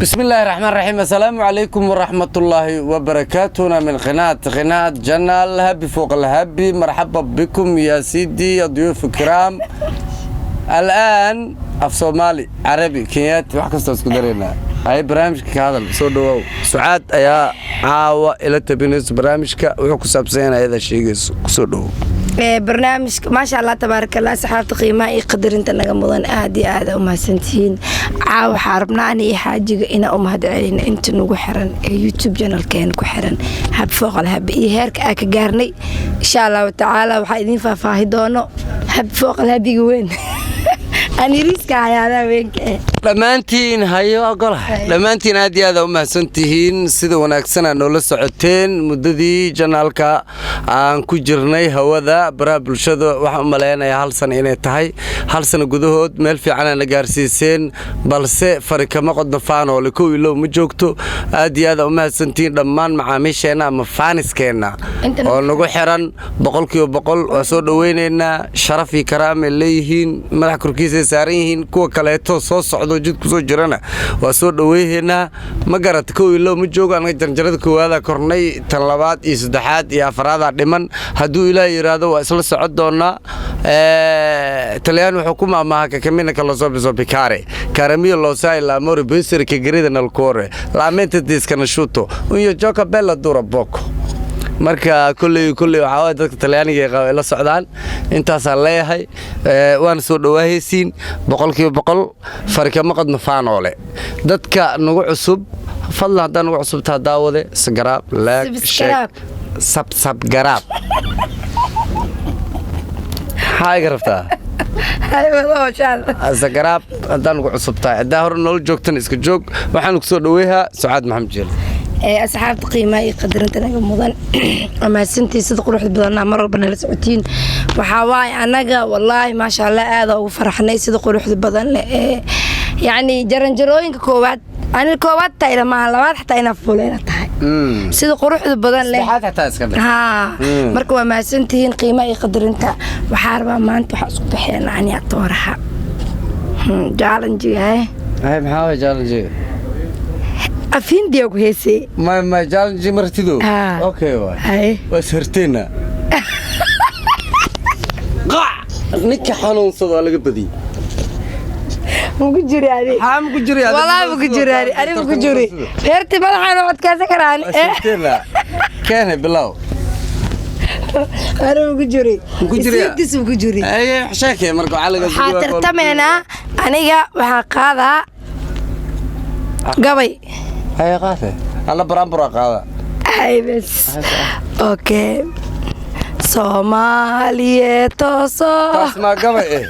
بسم الله الرحمن الرحيم. السلام عليكم ورحمة الله وبركاته. من قناة قناة جنال هبي فوق الهبي. مرحبا بكم يا سيدي يا ضيوف الكرام. الآن af Soomaali, Carabi, Kenyaati, wax kastoo isku dareynaa ay barnaamijka ka hadal. Soo dhawow Sucaad ayaa caawa ila tabinayso. Barnaamijka wuxuu ku saabsan yahay ayada sheegayso. Kusoo dhawow. Barnaamijka, maasha Allah, tabaaraka Allah. Asxaabta qiimaha iyo qadarinta naga mudan, aad iyo aad u mahadsantihiin. Caawa waxaa rabnaa ani iyo xaajiga inaa u mahad celino inta nagu xiran ee YouTube channelkeena ku xiran, Hab Fooqal Habi, iyo heerka aa ka gaarnay. Insha Allahu tacaala waxaa idiin faahfaahi doono Hab Fooqal Habiga weyn, aniriiska hayaadaha weynka eh. Dhammaantiin hayo ogolahay. Dhammaantiin aad iyo aad u mahadsantihiin sida wanaagsan aa noola socoteen muddadii channelka aan ku jirnay hawada baraha bulshada. Waxaan u malaynayaa hal sano inay tahay. Hal sano gudahood meel fiicanaa na gaarsiiseen, balse fari kama qodno, faanoole kow ilow ma joogto. Aad iyo aad u mahadsantihiin dhammaan macaamiisheenna ama fanskeenna oo nagu xiran 100%. Waa soo dhoweynaynaa. Sharaf iyo karaamay leeyihiin, madax korkiisay saaran yihiin. Kuwa kaleeto soo socdo, jid ku soo jirana, waa soo dhoweyhaynaa. Ma garata? Kow ilow ma joogo. Anaga jaranjarada koowaada kornay, tan labaad iyo saddexaad iyo afaraadaa dhiman. Hadduu Ilaah yidhaahdo, waa isla socon doonaa. Talyaan wuxuu ku maamaha kakamina kalosobisobicare caramio lo sai, l'amore può essere che grida nel cuore, la mente ti sconosciuto un gioco bella dura poco. Marka kolley kolley waxaa waay dadka Talyaaniga ee qaba ay la socdaan. Intaasaan leeyahay, waana soo dhawaahaysiin 100%. Farikama qadno, faanoole. Dadka nagu cusub, fadlan, haddaa nagu cusubtaa daawade, subscribe, like, share, subscribe. Maxaa iga rabtaa? Subscribe haddaan ugu cusub tahay. Haddaa hore noola joogtana, iska joog. Waxaanu kusoo dhaweeyaa Sucaad Maxamed Jeel. Asxaabta qiimaha iyo qadarinta naga mudan, waa mahadsantii sida quruxda badanaa mar walba nala socotiin. Waxaa waaye annaga, wallaahi, maasha Allah, aada ugu faraxnay sida quruxda badan leh ee yacni jaranjarooyinka koowaad, ani koowaad taa ila maaha, labaad xataa inaa fuuleena tahay, sida quruxda badan leh. Saddexaad xataa iska dheh. Haa. Marka waa mahadsantihiin qiimaha iyo qadarinta. Waxaa rabaa maanta waxaa isku baxeen aniga tooraha challenge hay. Ay, maxaa waay challenge? Af Hindiya ku heesay. Ma challenge martido? Haa. Okay, waay. Hay. Waa is horteenna. Qac, ninka xanuunsado waa laga badiyey. Muku jiri adi. Maxaa maku jiri? Walaahi muku jiri ani, ani muku jiri. Reerti madaxaan u adkaysan karaa ani. Waa is horteenna. Keene, bilow. Ani muku jiri. Muku jiri? Isiintiis muku jiri. Ay, sheekee marka waxaa laga Waxaa tartameynaa, aniga waxaa qaadaa gabay. Hay, qaate. Alla baraanbura qaada. Ay bes, okay, Soomaaliye tooso. Taas maa gabay eh?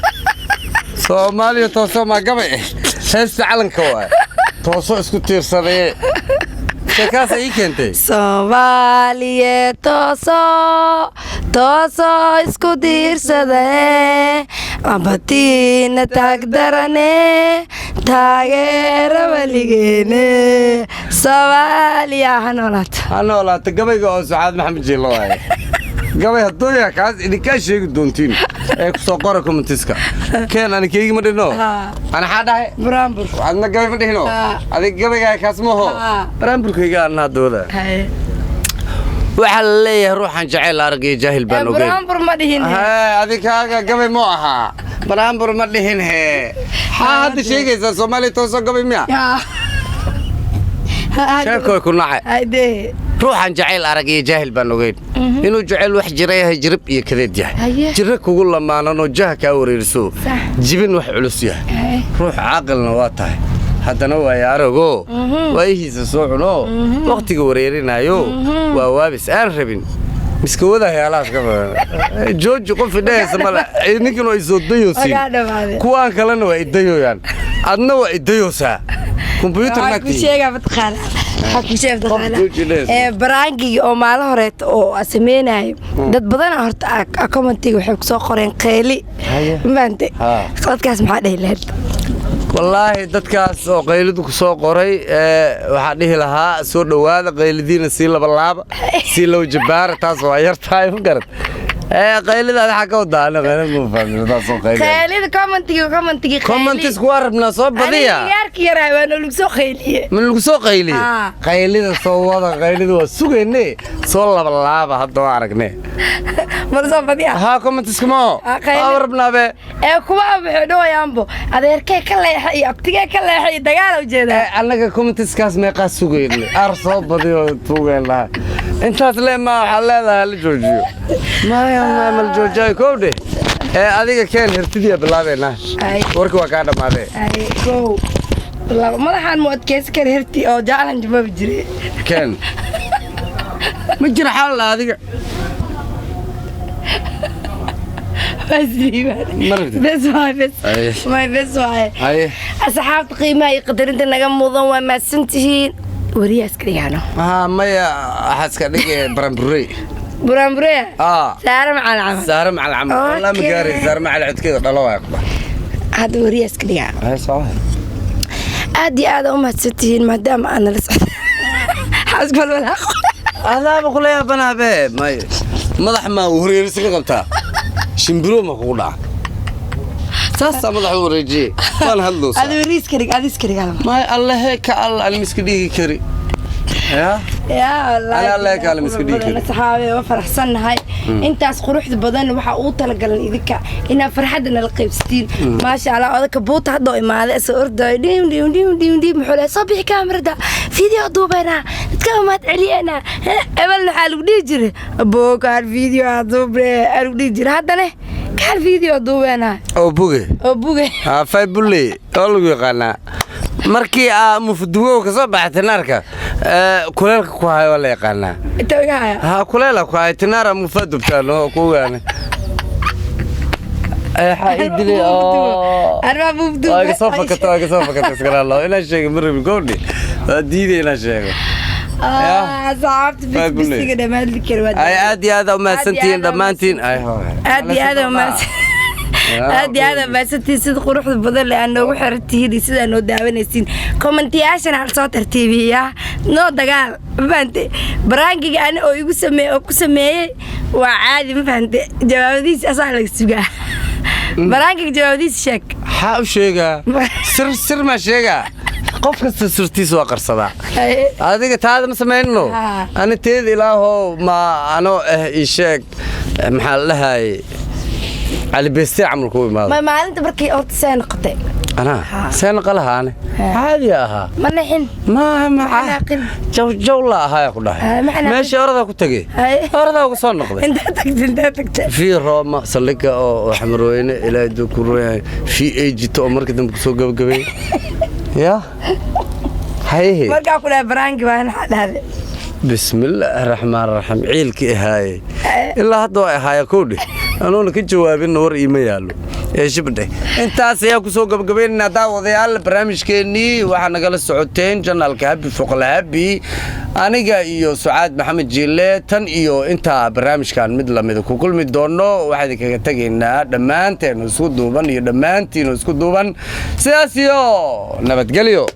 Soomaaliya tooso maa gabay eh? Heesta calanka waay. Tooso isku tiirsadee, sheekaas ii keentay. Soomaaliye tooso, tooso isku diirsade, ambatiina taagdarane, taageera weligeene, Soomaaliya ha noolaato. Ha noolaato. Gabayga oo Sucaad Maxamed Jiilo waaye. Gabay hadduu yahay kaas, idinkaa sheegi doontiin ee kusoo qora commentiska. Keen, ani keygii ma dhihno. Ana xaa dhahay? Buraanbur. Adna gabay ma dhihino. Adig gabaygaa kaas maho. Buraanburkayga anna haddooda. Waxaa la leeyahay ruuxan jacayl arag iyo jaahil baan ogeyn. Buraanbur ma dhihin. Hee, adig kaaga gabay mo ahaa. Buraanbur ma dhihin. Hee, maxaa hadda sheegaysaa? Soomaaliya toosoo gabay miya? Sheekoy ku nacay. Haydee. Ruuxan jacayl arag iyo jaahil baan ogeyn inuu jacayl wax jira yahay, jirib iyo kadeed yahay, jiro kugu lamaanan oo jaha kaa wareeriso, jibin wax culus yahay. Ruux caaqilna waa tahay, haddana waaya aragoo waayihiisa soo cuno, wakhtiga wareerinayo, waa waabis aan rabin miska wada heelahaas ka badan. Jooji, qof idhahaysa male. Ninkan waa isoo dayoosiin. Wagaa dhamaaday. Kuwaan kalena waa idayooyaan, adna waa idayoosaa kombyuutar. Waxaa ku sheegaa mataqaanaa, waxaa ku sheega mataqaanaa Jooji lees. Ee prankiga oo maalin horeeta oo aan sameynayo, dad badan horta commentiga waxay ku soo qoreen qeyli. Ma fahantay? Qaladkaas maxaa dhihi lahayd? Wallaahi dadkaas oo qaylidu ku soo qoray, waxaa dhihi lahaa soo dhowaada, qaylidiina sii labalaaba, sii laba jabaara. Taas waa yar tahay, ma garad? Ee qaylida waxa ka wadaa ana qaylida ma fahmin taas oo qaylida. Qaylida commentiga commentiga. Comments ku rabnaa soo badiya. Aniga yaarki yaraa waa lagu soo qayliye. Ma lagu soo qayliye? Haa. Qaylida soo wada, qaylida waa sugayne, soo labalaaba hadda waa aragne. Mar soo badiya. Haa, comments kuma. Ah, qaylida. Waa rabnaa be. Ee kuwa wuxuu dhawayaanbo adeerkee ka leexa iyo abtigee ka leexa iyo dagaal u jeedaa. Annaga commentskaas meeqaa sugayne, ar soo badiyo tuugeen lahaa intaas le ma waxaad leedahay la joojiyo? Maya, maya, ma la joojiyo kowdhe. Ee adiga keen hertidiya bilaabeynaa. Ay. Warki waa kaa dhammaadee. Ay, kow, laba, madaxaan mu adkeysan kara herti oo jaclan jumaba jire. Keen, ma jira xaal adiga. Bas liibaan. Ma rabtid? Bes waay, bes. Ay. Waay, bes waay. Haye. Asxaabta qiimaha iyo qadarinta naga mudan, waa mahadsantihiin. Wariyaa iska dhigaano. Haa, maya, waxaa iska dhige baranburey. Buraanbureya. Aa. Saare macal camal. Saare macal camal wallah ma gaaray. Saare macal codkeeda dhalo waay kuba. Hadda wariyaa iska dhigaa. Haye, soo. Aad iyo aad u mahadsantihiin maadaama aad nala socda xaaskol walaaqo. Adaaba kula yaabanaabe, may madax maa wareerisa ka qabtaa, shimbiro ma kugu dhaca, saasaa madax u wareejiye waan hadlowsaa. Adi wariya iska dhig, adi iska dhig halma. May, Allahe ka alla anima iska dhigi kari ya. Yaa wallaahi. Ana Alle kaalin iska dhigi kari. Saxaabe, waa faraxsannahay. Intaas quruxda badan waxaa ugu talagalan idinka inaad farxadda nala qaybsatiin. Maasha Allah, odaka buuta hadda oo imaaday isoo ordayo dhiim dhiim dhiim dhiim dhiim, muxuu leeyahay soo bixi kaamirada, video duubaynaa, dadka umaad celiyanaa. Ebel waxaa lagu dhihi jiray aboo kaar video aa duubre aa lagu dhihi jiray, haddane kaar video duubaynaa. Oo buge. Oo buge. Fay bulley oo lagu yaqaanaa markii aa mufduwow ka soo baxay tinaarka kuleelka ku hayo waa la yaqaanaa. Inta iga haya. Ha, kuleela ku hayo tinaara mufa dubtaan oo kugaane waxaa ii dilay oo Arbaa mufduwo. Waa iga soo fakata, waa iga soo fakata, iskala inaan sheego ma rabin gobdhi, waa diiday inaan sheego. Asxaabta Fay bulley. Bisiga dhammaan kari waa. Ay, aad iyo aad aa umahadsantihiin dhammaantiin. Ay. Aad iyo aad aa umahadsan, aad iyo aad aa mahadsantihiin sida quruxda badan leh aad noogu xiran tihiin iyo sidaa noo daawanaysiin. Kommentiyaashana hal soo tartiibiyaa, noo dagaal ma fahante. Prankiga ani oo igu sameeye oo ku sameeyey waa caadi, ma fahante. Jawaabadiisa asaa laga sugaa, prankiga jawaabadiisa sheeg. Maxaa u sheegaa? Sir sir maa sheegaa? Qof kasta sirtiisa waa qarsadaa. Adiga taada ma samaynno. Haa. Ani teeda ilaahow ma anoo ah ii sheeg, maxaa la dhahaye, Cali Beeste camal kuu imaado. Ma maalinta markii horta see noqotay? Anaa see naqalahaane, caadi ahaa. Ma nixin? Ma ma. Xanaaqin. Jaw jaw la ahaa ku dhahay. Ma xanaaqin. Meeshii oradaa ku tegey, oradaa uga soo noqday. Intaa tagtay, intaa tagtay? Fii Rooma saldhigga oo Xamarweyne ilaahay duu ku royahay fii ay jito oo markii dambe kusoo gabagabay ya hayehe. Markaa ku dhahay pranki baa maxaa dhahday? Bismillaahi raxmaan raxiim, ciilkii ahaaye ilaa hadda waa ahaaya kowdhe, anuuna ka jawaabinna war iima yaallo ee shibdhe. Intaas ayaa kusoo gabagabaynaynaa daawadayaal barnaamijkeennii. Waxaa nagala socoteen channelka Happy Foqla Happy, aniga iyo Sucaad Maxamed Jiile. Tan iyo intaa barnaamijkan mid lamida ku kulmi doono, waxaa idinkaga tegaynaa dhammaanteenu isku duuban iyo dhammaantiinu isku duuban sidaas iyo nabadgelyo.